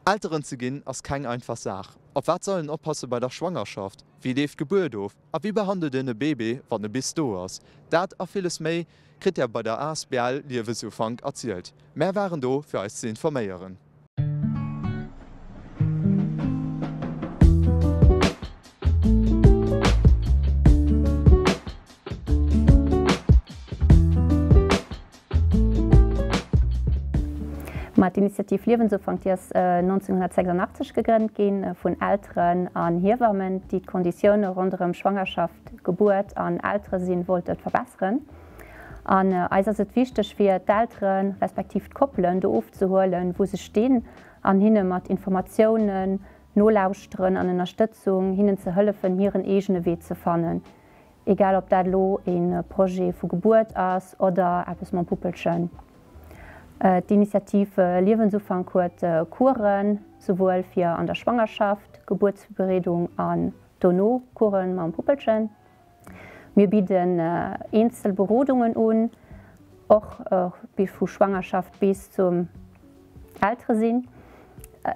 Elteren ze ginn ass keng einfach Saach. Op wat soll en oppasse bei der Schwangerschaft? Wéi leeft d'Gebuert of? A wéi behandelt een e Bébé, wann e bis do ass? Dat a villes méi kritt där bei der asbl Liewensufank erzielt. Mär waren do fir eis ze informéieren. Ma d'Initiativ Liewensufank, déi ass 1986 gegrënnt gi vun Elteren an Hiewammen, déi d'Konditioune ronderëm Schwangerschaft, Gebuert an Elteresinn wollte verbesseren. An eis ass et wichteg, fir d'Eltere respektiv d'Koppelen do ofzehuelen, wou se stinn an hinne mat Informatiounen, Nolauschteren an Ënnerstëtzung hinnen ze hëllefen, hiren eegene Wee ze fannen. Egal ob dat elo e Projet vu Gebuert ass oder eppes mam Puppelchen. D'Initiativ Liewensufank huet Coursen, souwuel fir an der Schwangerschaft, Gebuertsvirbereedung an dono Coursen mam Puppelchen. Mir bidden eenzel Berodungen un, och vu Schwangerschaft bis zum Elteresinn.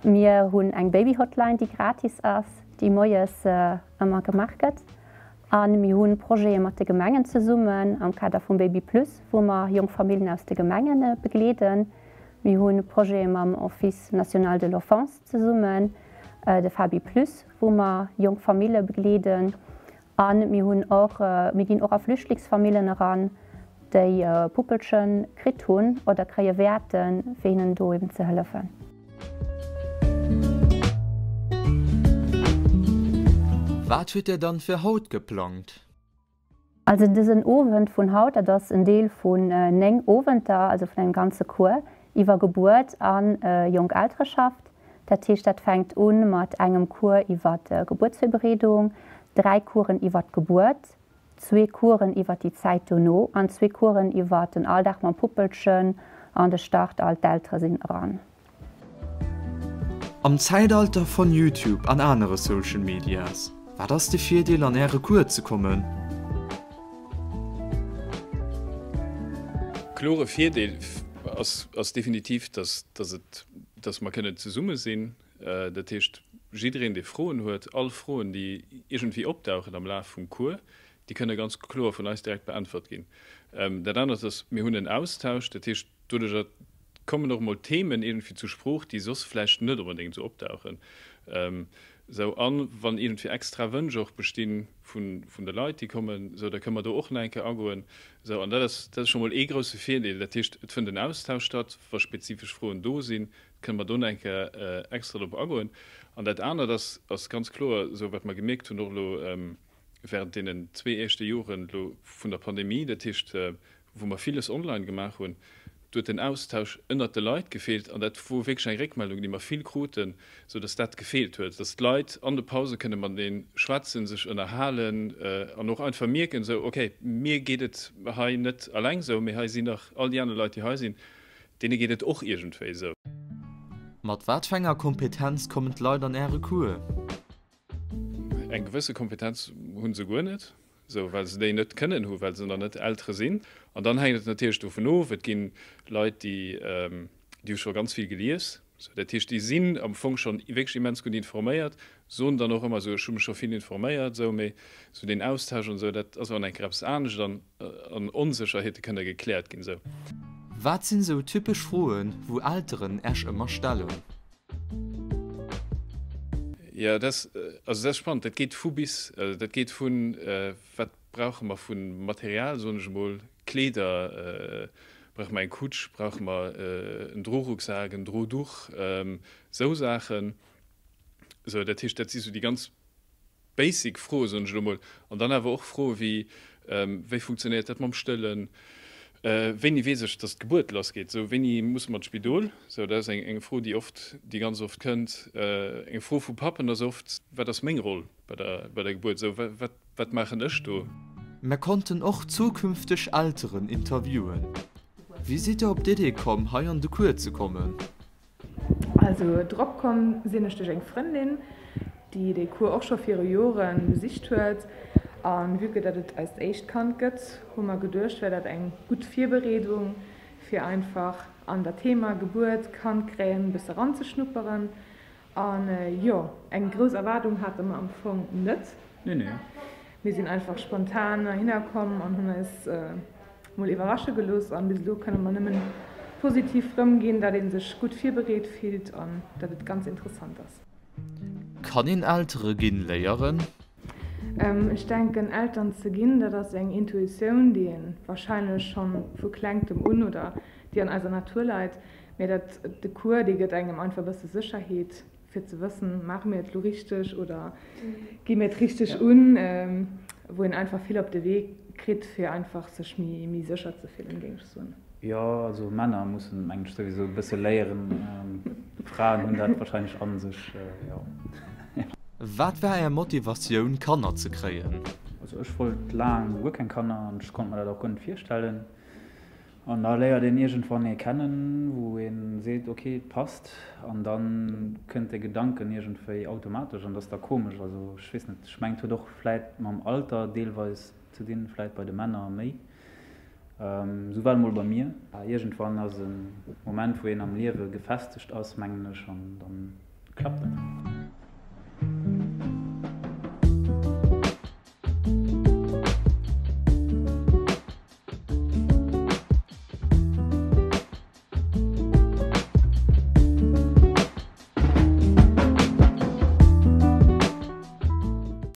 Mir hunn eng Baby-Hotline, déi gratis ass, déi moies ëmmer gemaach gëtt. A mir hu Projete mat de Gemengen zesummen am Kader vum Baby Plus, wou mer jonk Familljen aus de Gemenge begleeden. Mir hu Projete mam Office national de l'enfance zesummen, de Fabi Plus, wou mer jonk Famille begleeden. A mir hunn och, mir ginn och a Flüchtlingsfamillen eran, déi Puppelche kritt hunn oder kréie wäerten, fir hinnen do eben ze hëllefen. Wat huet Dir dann fir haut geplangt? Also dësen Owend vun haut, dat ass en Deel vun 9 Owenter, also vun engem ganze Cours iwwer Gebuert a jonk Eltereschaft. Dat heescht, dat fänkt u mat engem Cours iwwer Gebuertsvirbereedung, 3 Coursen iwwer d'Gebuert, zwee Coursen iwwer déi Zäit dono an zwee Coursen iwwer den Alldag mam Puppelchen an de Start all d'Eltere sinn eran. Am Zäitalter von YouTube an anere Social Medias, wat ass de Virdeel an äre Cours ze kommen? Klore Virdeel ass definitiv, dass et, dass mer kënnen zesumme sinn. Dat heescht, jiddereen, dee Froen huet, all Froen, déi iergendwéi opdauchen am Laf vum Cours, déi kënne ganz kloer vun eis direkt beäntwert ginn. Dat anert ass, mir hunn en Austausch. Dat heescht, doduerjer kommen och emol Themen iergendwéi zur Sprooch, déi soss vläicht net onbedéngt esou opdauchen. Esou, a wann iergendwéi extra Wënsch och besti vun de Leit, déi kommen, esou, da kënne mer do och nach eng Kéier agoen. Esou, an dat ass, dat ass scho mol ee grousse Virdeel. Dat heescht, et fënnt en Austausch statt, wa spezifesch Froen do sinn, kënne mer do nach eng Kéier extra drop agoen. An dat anert ass, ass ganz kloer, esou wat mer gemierkt hunn och elo während deenen zwee éischte Joren elo vun der Pandemie, dat heescht wou mer villes online gemaach hunn, do huet den Austausch ënnert de Leit gefeelt. An dat wor wierklech eng Réckmeldung, déi mer vill kruten, esou datt dat gefeelt huet, datt d'Leit an de Pause kënne matenee schwätzen, sech ënnerhalen an och einfach mierken, esou okay, mir geet et hei net alleng esou, mee hei sinn nach all déi aner Leit, déi hei sinn, Deene geet et och iergendwéi esou. Mat wat fir enger Kompetenz kommen d'Leit an Äre Cours? Eng gewësse Kompetenz hu se guer net, esou, well se déi net kënnen hu, well se nach net Eltere sinn. An dann hänkt et natierlech dovun of, et gi Leit, déi, déi hu scho ganz vill gelies, esou, dat heescht, déi sinn am Fong schonn wierklech immens gutt informéiert, soen dann och ëmmer esou, ech hu mech scho vill informéiert, esou, mee esou deen Austausch an esou, dat ass awer nach eng Kéier eppes anescht. An an Onsécherheete kënne gekläert ginn, sou. Wat sinn sou typesch Froen, wou Elteren Äech ëmmer stellen? Jo, dat ass, also dat ass spannend, dat geet vu bis. Also dat geet vun, wat brauche mer vu Material, soen ech emol, Kleeder, brauche mer eng Kutsch, brauche mer en Drorucksak, en Droduch, sou Saachen. Sou, dat heescht, dat si sou déi ganz Basic Froe soen ech elo mol. An dann awer och Froe wéi, Wéi funktionéiert dat mam Stëllen? Wéini weess ech, datt d'Gebuert lassgeet? Sou, wéini musse mer an d'Spidol? Sou, dat ass eng eng Fro, déi oft, déi ganz oft kënnt. Eng Fro vu Pappen ass oft, Wat ass meng Roll bei der bei der Gebuert? Sou, wat wat maachen ech do? Mer konnten och zukünfteg Elteren interviewen. Wéi sidd der op d'Idee komm, hei an de Cours ze kommen? Also drop komm sinn ech duerch eng Frëndin, déi dee Cours och scho viru Jore besicht huet. A vue que datt et eist éischt Kand gëtt, hu mer geduecht, wär dat eng gutt Virbereedung, fir einfach an dat Thema Gebuert, Kand kréien, e bësse ranzeschnupperen. An jo, eng grouss Erwaardung hate mer am Fong net. Nee, nee. Mir sinn einfach spontan heihinner komm an hunn eis mol iwwerrasche gelooss. An bis elo kënne mer nëmmen positiv rëmginn, dat ee sech gutt virbereet fillt an dat et ganz interessant ass. Kann een Eltere ginn léieren? Ech denken, Eltern ze ginn, dat ass eng Intuitioun, déi ee warscheinlech schonn vu klengtem un oder déi an eiser Natur leit. Mee dat, de Cours, dee gëtt engem einfach e bësse Sécherheet, fir ze wëssen, maache mir et elo richteg oder gi mir et richteg un, wou een einfach vill op de Wee kritt, fir einfach sech méi sécher ze fillen, géing ech soen. Jo, also Männer mussen mengen ech souwisou e bësse léieren, Fraen hunn dat wahrscheinlech an sech, jo. Wat war är Motivatioun Kanner ze kréien? Also ech wollt laang guer keng Kanner an ech konnt mer dat och guer net virstellen. An da léiert een iergendwann ee kennen, wou ee seet, ok, et passt. An da kënnt de Gedanken iergendwéi automatesch an dat ass da komesch. Also ech weess net, ech mengen et huet och vläit mam Alter deelweis ze dinn, vläit bei de Männer méi. Esou war et mol bei mir. Iergendwann ass e Moment, wou een am Liewe gefestegt ass, mengen ech, an dann klappt dat.